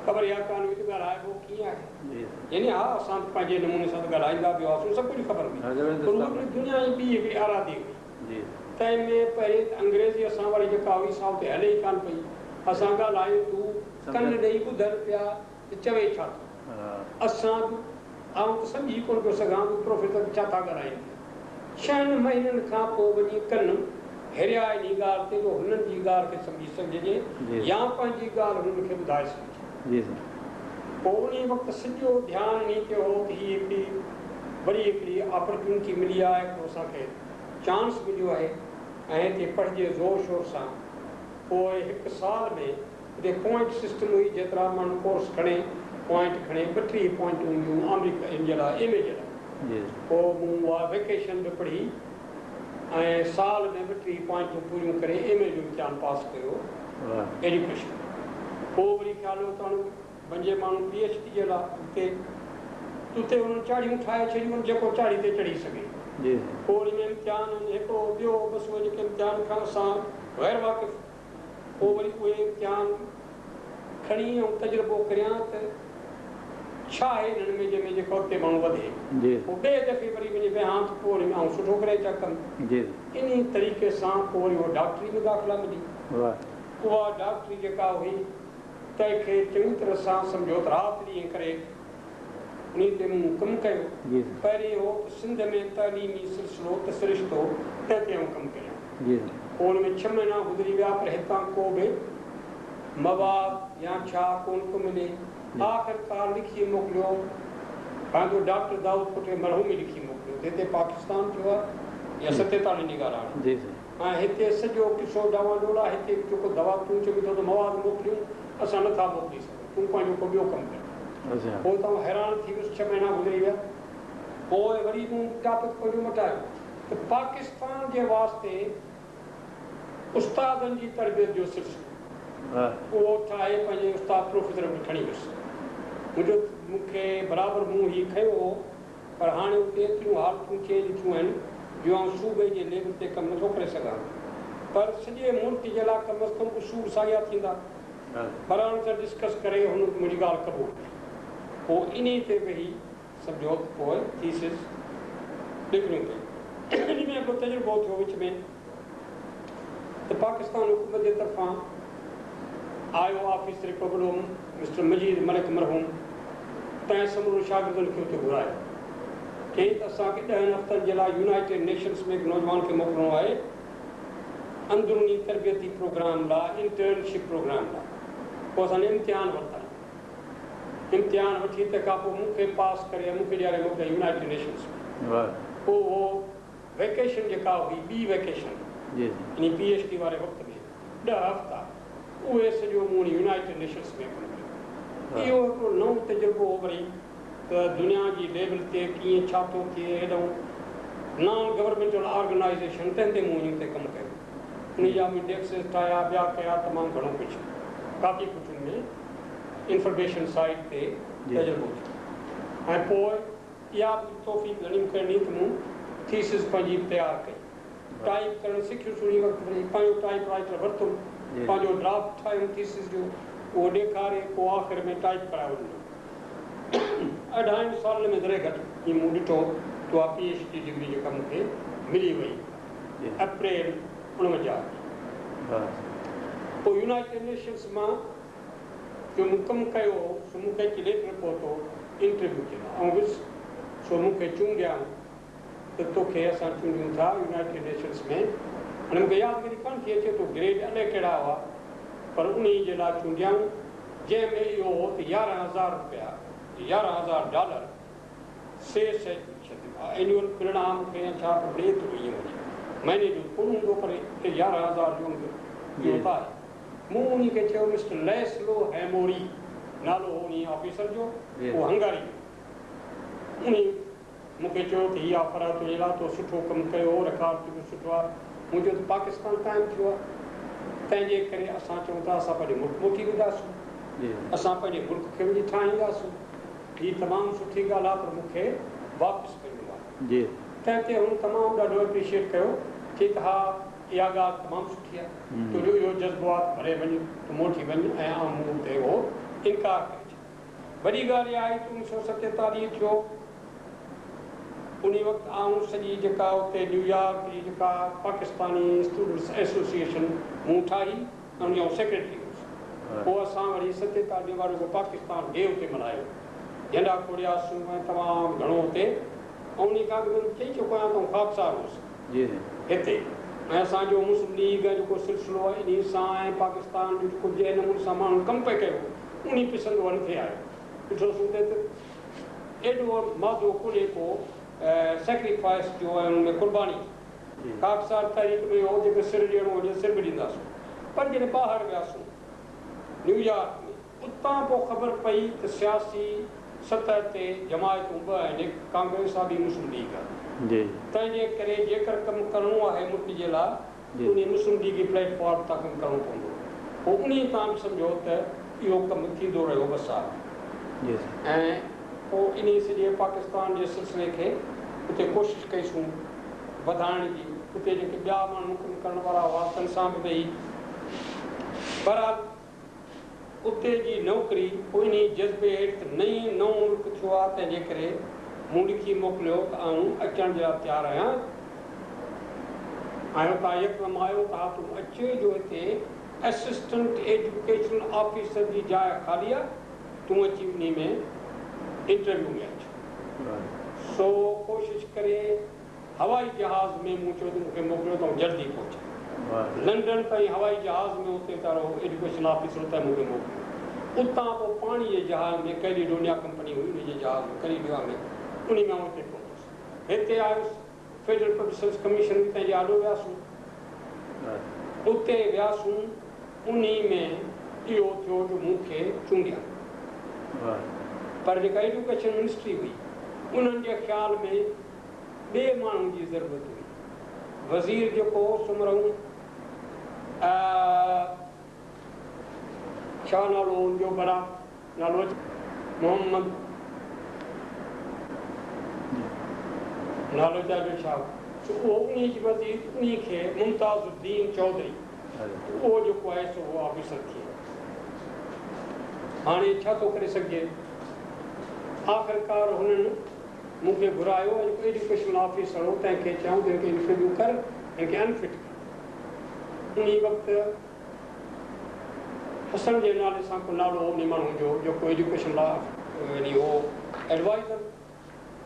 خبر اها ڪانه هئي ته ڳالهائبو ڪيئن آهي. يعني ها اسان ته پنهنجي نموني سان ته ڳالهائيندا به هئاسون، سڀ ڪجهه خبر هئي. پر اها هڪڙي دنيا ئي ٻي هڪڙي آرادي هئي. تنهن ۾ پهرين ته انگريزي اسان واري جيڪا هئي سا اتي هلي ئي ڪانه پئي. اسان ڳالهايون ته هو ڪن ڏئي ٻڌن پيا ته چوي ڇا ٿو. اسان به آئون ته سمجهي ڪونه پيو سگهان ته پروفيسر ڇا ٿا ڳالهائين پيا. 6 مهينن کان پوء وڃي ڪن هريا انهي ڳالهه تي جو هنن جي ڳالهه کي سمجهي سگهجي يا پنهنجي ڳالهه هنن کي ٻڌائي سگهجي. پوء انهي وقت سڄو ڌيان انهي تي هو ته هي هڪڙي وڏي هڪڙي آپرچونٽي ملي آهي، هڪڙو اسان کي چانس مليو آهي ۽ هتي پڙهجي زور شور سان. پوء هڪ سال ۾ اتي پوائنٽ سسٽم هئي، جيترا ماڻهو ڪورس کڻي پوائنٽ کڻي 32 پوائنٽون هونديون آمريڪا ان جي لاء ايم اي جي لاء. پوء مون اها ويڪيشن به پڙهي ۽ سال ۾ 32 پوائنٽون پوريون ڪري ايم اي جو امتحان پاس ڪيو ايجوڪيشن. پوء وري خيال هو ته هاڻي وڃجي ماڻهو پي ايڇ ڊي جي لاء اڳتي. اتي انهن چاڙهيون ٺاهي ڇڏيون آهن جيڪو چاڙهي تي چڙهي سگهي. پوء ان ۾ امتحان آهن هڪڙو ٻيو بس اهي جيڪي امتحان کان اسان غير واقف. پوء وري اهي امتحان کڻي آئون تجربو ڪريان ته ڇا آهي انهن ۾ جنهن ۾ جيڪو اڳتي ماڻهو وڌي. پوء ٻئي دفعي وري وڃي ويهان ته پوء وري آئون سٺو ڪري اچان ڪم. انهي طريقي سان پوء وري اها ڊاڪٽري ۾ داخلا ملي. اها ڊاڪٽري جيڪا هئي تنهن کي چڱي طرح سان سمجهو ته رات ڏينهن ڪري انهي تي مون ڪم ڪيو. پهرين هو ته سنڌ ۾ تعليمي سلسلو ته سرشتو تنهن تي آئون ڪم ڪريان. پوء ان ۾ 6 مهينا گذري ويا پر هتان ڪو به مواد يا ڇا ڪونه ٿو ملي. آخرڪار لکي موڪليو پنهنجو ڊاڪٽر دائود پوٽي مرحوم ئي لکي موڪليو ته هتي پاڪستان ٿيو آهي يا 47 جي ڳالهه آهي ۽ هتي سڄو قصو ڊانوان ڊول آهي. هتي به جيڪو دوا تون چوين ٿو ته مواد موڪليون اسان نٿا موڪلي سگهون، تون پنهنجو ڪو ٻيو ڪم ڪر. پوء ته آئون حيران ٿي ويس. 6 مهينا گذري ويا. پوء وري مون ٽاپڪ پنهنجو مٽايو ته پاڪستان جي واسطي استادن جي تربيت جو سلسلو اهو ٺاهي پنهنجي استاد پروفيسر وٽ کڻي ويس. منهنجو مون کي برابر مون هي کنيو هو پر هاڻي اتي ايتريون حالتون چينج ٿيون آهن جو آئون صوبي جي ليول تي ڪم نٿو ڪري سگهان پر سڄي ملڪ جي لاء ڪم از ڪم اصول ساڳيا ٿيندا. بهرحال هن سان ڊسڪس ڪري هن منهنجي ڳالهه قبول ڪئي. پوء انهي تي ويهي سمجهو ته پوء ٿيسز لکڻيون پيون. انهي ۾ هڪڙو تجربو ٿيو وچ ۾ ته پاڪستان حڪومت جي طرفان آيو آفيسر هڪڙو وڏو مسٽر مجيد ملڪ مرحوم، تنهن سمورن شاگردن کي اتي گهرايو. چيائين ته اسان کي 10 هفتن جي لاء يونائيٽيڊ نيشنز ۾ هڪ نوجوان کي موڪلڻو آهي اندروني تربيتي پروگرام لاء، انٽرنشپ پروگرام لاء. پوء اسان امتحان ورتائين. امتحان وٺي تنهن کان پوء مون کي پاس ڪري ۽ مون کي ڏياري موڪليائين يونائيٽيڊ نيشنز ۾. پوء اهو ويڪيشن جيڪا هئي، ٻي ويڪيشن، يعني پي ايڇ ڊي واري وقت ۾ 10 هفتا، اهي سڄو مون يونائيٽيڊ نيشنز ۾ ڪم ڪيو. اهو هڪڙو نئون تجربو هو وري ته دنيا جي ليول تي ڪيئن ڇا ٿو ٿئي، هيڏانهن نان گورنمينٽل آرگنائيزيشن، تنهن تي مون وڃي اتي ڪم ڪيو. انهي جا مون انڊيڪسز ٺاهيا، ٻيا ڪيا، تمام گهڻو ڪجهه، ڪافي ڪجهه ان ۾ انفارميشن سائيڊ تي تجربو ٿيو. ۽ پوء اها به توفيق ڌڻي مون کي ڏني ته مون ٿيسز پنهنجي به تيار ڪئي. ٽائيپ ڪرڻ سکيس انهي وقت وري پنهنجو ٽائيپ رائيٽر ورتم، پنهنجو ڊرافٽ ٺاهيم ٿيسز جو، اهو ڏيکاري پوء آخر ۾ ٽائيپ ڪرايو ڏنم. اڍائين سالن ۾ ذري گهٽ ائين مون ڏٺو ته اها پي ايڇ ڊي ڊگري جيڪا مون کي ملي وئي اپريل 49 ۾. پوء يونائيٽيڊ نيشنز مان جو مون ڪم ڪيو هو سو مون کي اچي ليٽر پهتو انٽرويو جي لاء. آئون ويس سو مون کي چونڊيائون ته توکي اسان چونڊيون ٿا يونائيٽيڊ نيشنز ۾. هاڻي مون کي يادگيري ڪانه ٿي اچي ته گريڊ الائي ڪهڙا هئا پر انهي جي لاء چونڊيائون جنهن ۾ اهو هو ته 11,000 روپيا، 11,000 ڊالر سي اينيول ملڻا ها مون کي يا ڇا پر ايترو ائين هجي مهيني جو ڪونه هوندو پر 11,000 جو انگ اهو ته آهي. مون انهي کي چيو مسٽر ليسلو هيموري نالو هو انهي آفيسر جو، اهو هنگاري هو. انهي مون کي چيو ته هي آفر آهي تنهنجي لاء، تو سٺو ڪم ڪيو هو، رڪارڊ تنهنجو سٺو آهي. مون چيو ته پاڪستان قائم ٿيو آهي، تنهن جي ڪري اسان چئون ٿا اسان پنهنجي ملڪ موٽي وينداسون، اسان پنهنجي ملڪ کي وڃي ٺاهينداسون. هي تمام سٺي ڳالهه آهي پر مون کي واپس وڃڻو آهي. تنهن تي هن تمام ڏاڍو اپريشيئيٽ ڪيو، چيائين ته ها اها ڳالهه تمام سٺي آهي، تنهنجو اهو جذبو آهي ته ڀلي وڃ، تون موٽي وڃ ۽ آئون مون اتي اهو انڪار ڪري ڇڏيو. وڏي ڳالهه اها آئي ته 1947 ٿيو، انهي وقت آئون سڄي جيڪا اتي نيويارڪ جي جيڪا پاڪستاني اسٽوڊنٽس ايسوسيئيشن مون ٺاهي ۽ ان جو آئون سيڪريٽري هوس. پوء اسان وري 47 وارو جيڪو پاڪستان ڊي اتي ملهايو، جهنڊا کوڙياسون ۽ تمام گهڻو اتي ۽ انهي کان اڳ ۾ چئي چڪو آهيان ته آئون خاڪسار هوس. هتي ۽ اسان جو مسلم ليگ ۽ جيڪو سلسلو آهي انهي سان ۽ پاڪستان جو جيڪو جنهن نموني سان ماڻهن ڪم پئي ڪيو انهي پسند اهو نٿي آيو. ڏٺوسون ته ايڏو مادو ڪونهي ڪو سيڪريفائس جو ۽ ان ۾ قرباني جو. خاڪسار تحريڪ ۾ اهو جيڪو سر ڏيڻو هجي سر به ڏينداسون پر جڏهن ٻاهر وياسون نيويارڪ ۾ اتان پوء خبر پئي ته سياسي سطح تي جماعتون ٻه آهن، هڪ ڪانگريس آ ٻي مسلم ليگ آ. تنهن جي ڪري جيڪر ڪم ڪرڻو آهي ملڪ جي لاء ته انهي مسلم ليگي پليٽ فارم تان ڪم ڪرڻو پوندو. پوء انهي تان به سمجهو ته اهو ڪم ٿيندو رهيو ٻه سال ۽ پوء انهي سڄي پاڪستان جي سلسلي کي اتي ڪوشش ڪئي سون وڌائڻ جي. اتي جيڪي ٻيا ماڻهو ڪم ڪرڻ وارا هئا تن سان به ويهي بهرحال اتي جي نوڪري پوء انهي جذبي هيٺ ته نئين نئون ملڪ ٿيو آ تنهن جي ڪري مون لکي موڪليو ته آئون اچڻ جي لاء تيار آهيان ۽ اتان يڪدم آيو ته ها تون اچ جو هتي اسسٽنٽ ايجوڪيشنل آفيسر جي جاء خالي آ تون اچي انهي ۾ انٽرويو ۾ اچ. سو ڪوشش ڪري هوائي جهاز ۾ مون چيو ته مون کي موڪليو ته آئون جلدي پهچان. لنڊن تائين هوائي جهاز ۾ اتي ويچارو ايجوڪيشن آفيسر اتان مون کي موڪليو. اتان پوء پاڻي جي جهاز ۾ ڪئليڊونيا ڪمپني هئي ان جي جهاز ۾ ڪئليڊونيا ۾ انهي ۾ آئون اتي پهتس. هتي آيس فيڊرل پبلڪ سروس ڪميشن هئي تنهن جي آڏو وياسون. اتي وياسون انهي ۾ اهو ٿيو جو مون کي چونڊيا. پر جيڪا ايجوڪيشن منسٽري هئي انهن جي خيال ۾ ٻئي ماڻهو جي ضرورت هئي. وزير جيڪو هو سو مرحوم ڇا نالو هو ان جو ڀلا نالو محمد نالو ڇا جو ڇا هو سو اهو انهي جي وزير انهي کي ممتاز الدين چوڌري اهو جيڪو آهي سو اهو آفيسر ٿئي. هاڻي ڇا ٿو ڪري سگهجي. آخرڪار هنن مون کي گهرايو ۽ جيڪو ايجوڪيشنل آفيسر هو تنهن کي چيائون ته هن کي انٽرويو ڪر، هن کي انفٽ ڪر. انهي وقت حسن جي نالي سان ڪو نالو هو انهي ماڻهو جو جيڪو ايجوڪيشن لا يعني هو ايڊوائيزر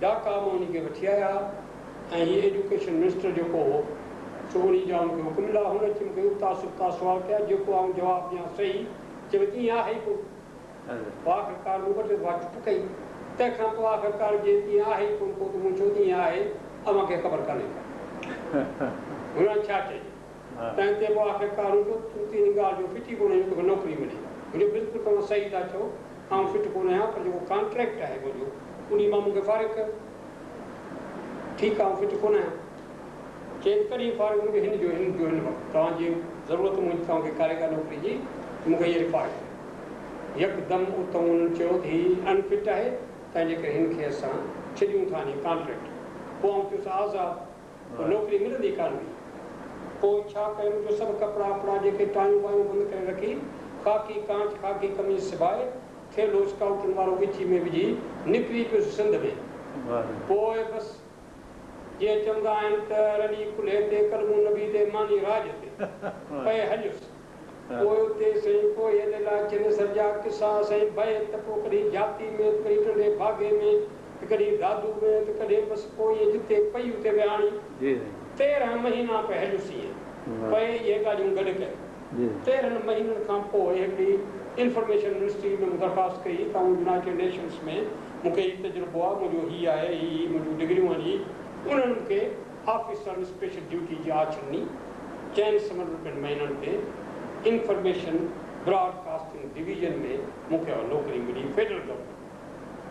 ڍاڪا مان انهي کي وٺي آيا ۽ هي ايجوڪيشن منسٽر جيڪو هو سو انهي جا ان کي حڪم ملا. هن اچي مون کي ابتا سبتا سوال ڪيا جيڪو آئون جواب ڏيان صحيح چوي ته ائين آهي ئي ڪونه. پوء آخرڪار مون ٻه ٽي دفعا چپ ڪئي. تنهن کان پوء آخرڪار جي ائين آهي ئي ڪونه ڪو ته مون چيو ته ائين آهي اوهان کي خبر ڪانهي ڪا. هن ڇا چئجي. تنهن تي پوء آخرڪار هن چيو ته تون ته ان ڳالهه جو فٽ ئي ڪونه آهين جو توکي نوڪري ملي. مون چيو بلڪل توهان صحيح ٿا چئو، آئون فٽ ڪونه آهيان پر جيڪو ڪانٽريڪٽ آهي منهنجو انهي مان مون کي فارغ ڪيو. ٺيڪ آهي آئون فٽ ڪونه آهيان. چيائين ته ڪڏهن فارغ؟ مون چيو هن جو هن جو هن وقت توهان جي ضرورت منهنجي توهان کي ڪانهي ڪا نوڪري جي ته مون کي هينئر فارغ ڪيو. يڪدم اتئون انهن چيو ته هي ان فٽ آهي تنهن جي ڪري هن کي اسان ڇڏيون ٿا انهي ڪانٽريڪٽ. پوء آئون ٿيس آزاد. پوء نوڪري ملندي ڪانه هئي. پوء ڇا ڪيم جو سڀ ڪپڙا وپڙا جيڪي ٽايون وايون بند ڪري رکي، خاڪي ڪانچ خاڪي قميص سبائي، ٿيلهو اسڪائوٽن وارو ڳچي ۾ وجهي، نڪري پيس سنڌ ۾. پوء بس جيئن چوندا آهن ته رلي ڪلهي تي، ڪلمون نبي تي، ماني راڄ تي. پئي هليس. پوء اتي سائين ڪوهي ليلا چنيسر جا قصا سائين بيت ته پوء ڪڏهن جاتي ۾ ته ڪڏهن ٽنڊي باگي ۾ ته ڪڏهن دادو ۾ ته ڪڏهن بس پوء ائين جتي پئي اتي ويهاڻي. 13 مهينا پئي هليس ائين پئي اهي ڳالهيون گڏ ڪيم. 13 مهينن کان پوء هڪڙي انفارميشن منسٽري ۾ مون درخواست ڪئي ته آئون يونائيٽيڊ نيشنس ۾ مون کي هي تجربو آهي منهنجو هي آهي هي هي منهنجون ڊگريون آهن هي انهن مون کي آفيسر اسپيشل ڊيوٽي جي آڇ ڏني. چئن سون روپين مهينن تي انفرميشن براڊ ڪاسٽنگ ڊويزن ۾ مون کي اها نوڪري ملي فيڊرل گورنمينٽ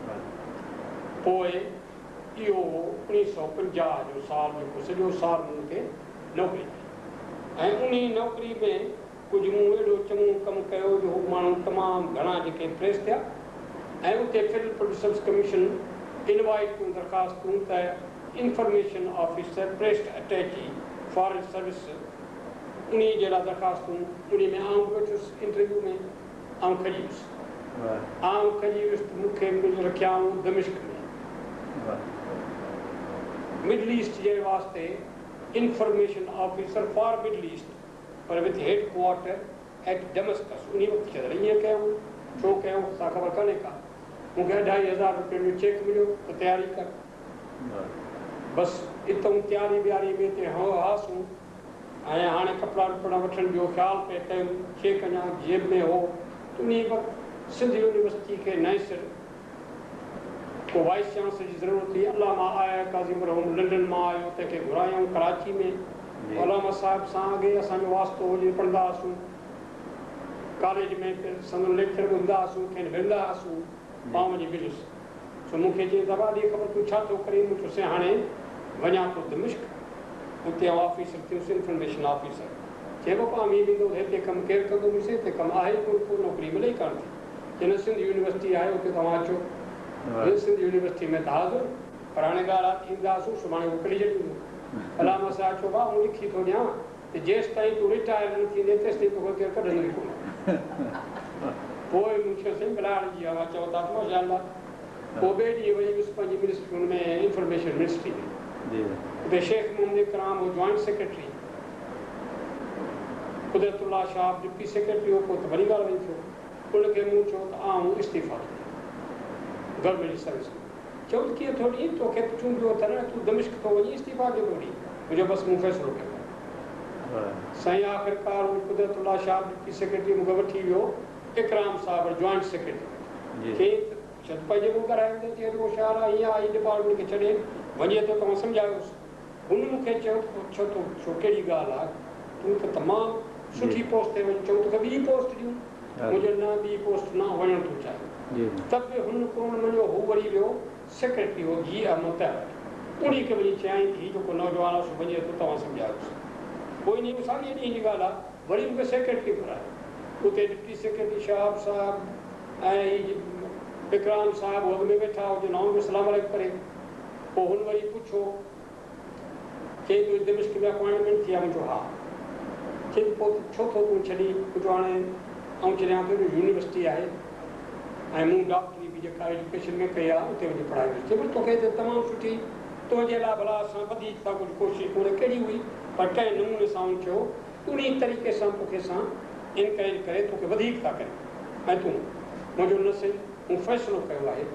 ۾. پوء اهو هو 1950 جو سال جيڪو سڄو سال مون اتي نوڪري ڪئي ۽ انهي نوڪري ۾ ڪجهه مون اهڙو چڱو ڪم ڪيو جو هو ماڻهو تمام گهڻا جيڪي امپريس ٿيا ۽ اتي federal public service commission invite ڪيون درخواستون ته information officer press attache foreign service انهي جي لاء درخواستون انهي ۾ آئون به ويٺس انٽرويو ۾ آئون کڄي ويس آئون کڄي ويس ته مون کي رکيائون دمشق ۾ مڊل ايسٽ جي واسطي information officer for Middle East per with head quarter at Damascus انهي وقت چيو ته ائين ڪيائون ڇو ڪيائون سا خبر ڪانهي ڪا مون کي اڍائي هزار روپين جو چيڪ مليو ته تياري ڪر. بس اتئون تياري ٻياري ۾ اتي هئاسون ۽ هاڻي ڪپڙا وپڙا وٺڻ جو خيال پئي ڪيم. چيڪ اڃا جيب ۾ هو ته انهيء وقت سنڌ يونيورسٽي کي نئين سر ڪو وائيس چانسلر جي ضرورت هئي. علامه آء آء قاضي مرحوم لنڊن مان آيو، تنهن کي گهرايائون ڪراچي ۾. علامه صاحب سان اڳي اسان جو واسطو هو، جڏهن پڙهندا هئاسون ڪاليج ۾ ته سندن ليڪچر ٻڌندا هئاسون، کين ملندا هئاسون. پاڻ وڃي مليس. سو مون کي چيائين ته ابا ڏي خبر تون ڇا ٿو ڪرين؟ مون چيو سائين هاڻي وڃان ٿو دمشق، اتي آئون آفيسر ٿيس، انفرميشن آفيسر. چيائين بابا اوهين ويندؤ ته هتي ڪم ڪير ڪندو؟ مون چيو سائين هتي ڪم آهي ئي ڪونه ڪو، نوڪري ملي ئي ڪانه ٿي. چيائين نه سنڌ يونيورسٽي آهي اتي توهان اچو. مون سنڌ يونيورسٽي ۾ ته حاضر، پر هاڻي ڳالهه آهي ته اينداسون سڀاڻي اهو ڪڍي ڇڏيندو. علامه صاحب چيو ڀاء آئون لکي ٿو ڏيان ته جيستائين تون رٽائر نه ٿيندين تيستائين توکي ڪير ڪڍندو ئي ڪونه. پوء مون چيو سائين ڀلا هاڻي جي اوهان چئو ٿا ته ماشاء الله. پوء ٻئي ڏينهن وڃي ويس پنهنجي منسٽري ان ۾ انفارميشن منسٽري ۾. اتي شيخ محمد اڪرام هو جوائنٽ سيڪريٽري، قدرت الله شاهه به ڊپٽي سيڪريٽري هو، پوء ته وري ڳالهه وڃي ٿيو. ان کي مون چيو ته آئون استعيفا ٿو ڏيان گورنمينٽ جي سروس ۾. چيو ته ڪيئن ٿو ڏين، توکي ته چونڊيو اٿن ۽ تون دمشق ٿو وڃين استعيفا ڪيئن ٿو ڏين؟ مون چيو بس مون فيصلو ڪيو آهي. سائين آخرڪار اهو قدرت الله شاهه ڊپٽي سيڪريٽري مون کي وٺي ويو اڪرام صاحب وٽ جوائنٽ سيڪريٽري وٽ. چيائين ته شايد پنهنجي منهن ڳالهايو هوندو چيائين ته هوشيار آهين هيئن آهين ڊپارٽمينٽ کي ڇڏي وڃي ٿو توهان سمجهايوس. هن مون کي چيو ته ڇو ٿو ڇو ڪهڙي ڳالهه آهي تون ته تمام سٺي پوسٽ تي وڃ چئون توکي ٻي پوسٽ ڏيون. مون چيو نه ٻي پوسٽ نه وڃڻ ٿو چاهيان. ته به هن ڪونه مڃيو هو وري ويو سيڪريٽري هو جي احمد تنهن وٽ. انهي کي وڃي چيائين ته هي جيڪو نوجوان آهي سو وڃي ٿو توهان سمجهايوس. پوء انهي ساڳئي ڏينهن جي ڳالهه آهي وري مون کي سيڪريٽري گهرايو. اتي ڊپٽي سيڪريٽري شهاب صاحب ۽ هي اڪرام صاحب اڳ ۾ ويٺا هجن آئون به سلام عليڪم ڪري پوء هن وري پڇيو چيائين تنهنجي دمشق ۾ اپوائنٽمينٽ ٿي آهي؟ مون چيو ها. چيائين ته پوء ڇو ٿو تون ڇڏين؟ مون چيو هاڻي آئون ڇڏيان ٿو جو يونيورسٽي آهي ۽ مون ڊاڪٽري به جيڪا ايجوڪيشن ۾ ڪئي آهي اتي وڃي پڙهائيندس. چيائين پر توکي هتي تمام سٺي تنهنجي لاء ڀلا اسان وڌيڪ ٿا ڪجهه ڪوشش ڪونه ڪهڙي هئي پر ڪنهن نموني سان آئون چيو انهي طريقي سان توکي سان انڪريج ڪري توکي وڌيڪ ٿا ڪريون ۽ تون منهنجو نه سهي مون فيصلو ڪيو آهي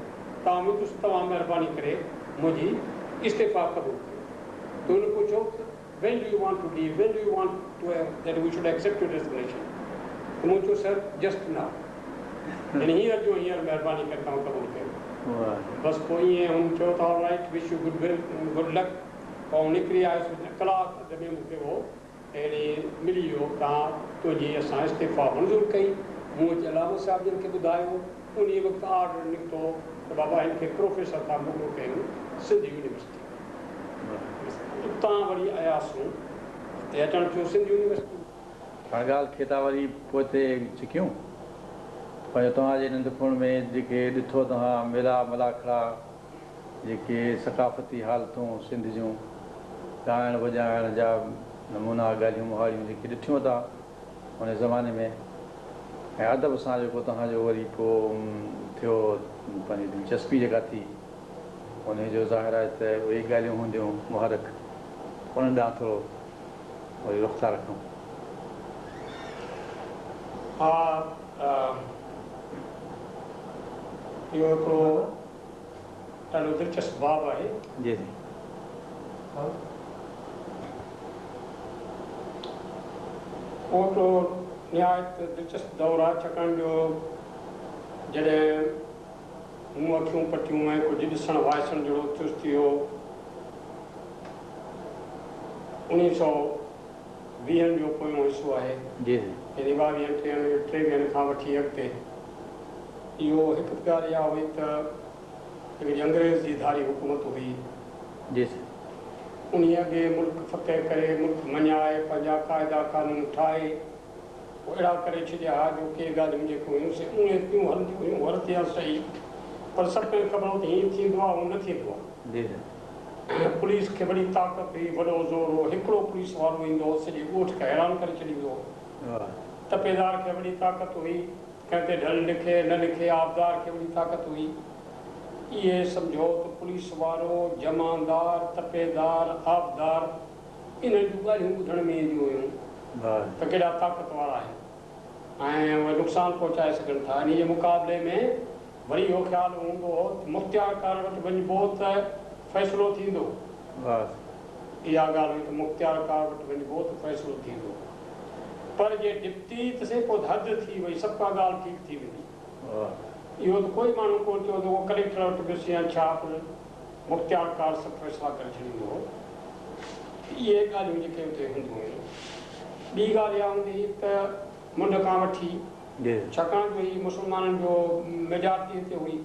ته آئون ويندس توهان مهرباني ڪري منهنجي استعفا قبول ڪريو ته هن پڇيو ته when do you want to leave when do you want to that we should accept your resignation ته مون چيو سر جسٽ now يعني هينئر جو هينئر مهرباني ڪري توهان قبول ڪيو بس پوء ائين هن چيو ته all right wish you good will good luck پوء آئون نڪري آيس ڪلاڪ اڌ ۾ مون کي اهو يعني ملي ويو ته تنهنجي اسان استعفا منظور ڪئي. مون اچي علامه صاحب جن کي ٻڌايو. انهيء وقت آرڊر نڪتو ته بابا هن کي پروفيسر ٿا مقرر ڪيون سنڌ يونيورسٽي ۾. بس اتان وري آياسون هتي اچڻ ٿيو سنڌ يونيورسٽي ۾. هاڻ ڳالهه کي ٿا وري پوئتي ڇڪيون. پنهنجو توهان جي ننڍپڻ ۾ جيڪي ڏٺو توهان ميلا ملاکڙا جيڪي ثقافتي حالتون سنڌ جون، ڳائڻ وڄائڻ جا نمونا، ڳالهيون مهاڙيون جيڪي ڏٺيون اٿا ان زماني ۾ ۽ ادب سان جيڪو توهان جو وري پوء ٿيو پنهنجي دلچسپي جيڪا ٿي انهي جو ظاهر آهي ته اهي ڳالهيون هونديون محرڪ انهن ڏانهن ٿورو وري رخ ٿا رکون. ها اهو هڪڙو ڏاڍو دلچسپ باب آهي. جي سائين. اهو هڪڙو نهايت دلچسپ دور آهي ڇاڪاڻ جو جڏهن مون اکيون پٽيون ۽ ڪجهه ڏسڻ وائسڻ جهڙو ٿيس ٿي اهو 1920 جو پويون حصو آهي. جي سائين. يعني 22 ٽيهن 23 کان وٺي اڳتي. اهو هڪ ته ڳالهه اها هئي ته هڪڙي انگريز جي ڌاري حڪومت هئي. جي سائين. انهيء اڳي ملڪ فتح ڪري، ملڪ مڃائي، پنهنجا قاعدا قانون ٺاهي، پوء اهڙا ڪري ڇڏيا ها جو ڪي ڳالهيون جيڪي هيون سي اونهين پيون هلنديون هيون، هلتيان سهي، پر سڀ ڪنهن کي خبر هو ته هيئن ٿيندو آهي، هونئن نه ٿيندو آهي. جي سائين. پوليس کي وڏي طاقت هئي، وڏو زور هو، هڪڙو پوليس وارو ايندو هو، سڄي ڳوٺ کي حيران ڪري ڇڏيندو هو. تپيدار کي وڏي طاقت هئي. ڪنهن تي ڍل لکي نه لکي آبدار کي وڏي طاقت هئي. اهي سمجهو ته پوليس وارو، جمعدار، تپيدار، آبدار انهن جون ڳالهيون ٻڌڻ ۾ اينديون هيون ته ڪيڏا طاقت وارا آهن ۽ اهي نقصان پهچائي سگهن ٿا. انهي جي مقابلي ۾ وري اهو خيال هوندو هو ته مختيارڪار وٽ وڃبو ته فيصلو ٿيندو. اها ڳالهه هئي ته مختيارڪار وٽ وڃبو ته فيصلو ٿيندو. پر جي ڊپٽي ته سائين پوء حد ٿي وئي، سڀ ڪا ڳالهه ٺيڪ ٿي ويندي. اهو ته ڪوئي ماڻهو ڪونه چوندو ڪو ڪليڪٽر وٽ ويس يا ڇا پر مختيارڪار سڀ فيصلا ڪري ڇڏيندو هو. اهي ڳالهيون جيڪي اتي هونديون هيون. ٻي ڳالهه اها هوندي هئي ته منڍ کان وٺي ڇاڪاڻ جو هي مسلمانن جو ميجارٽي هتي هئي.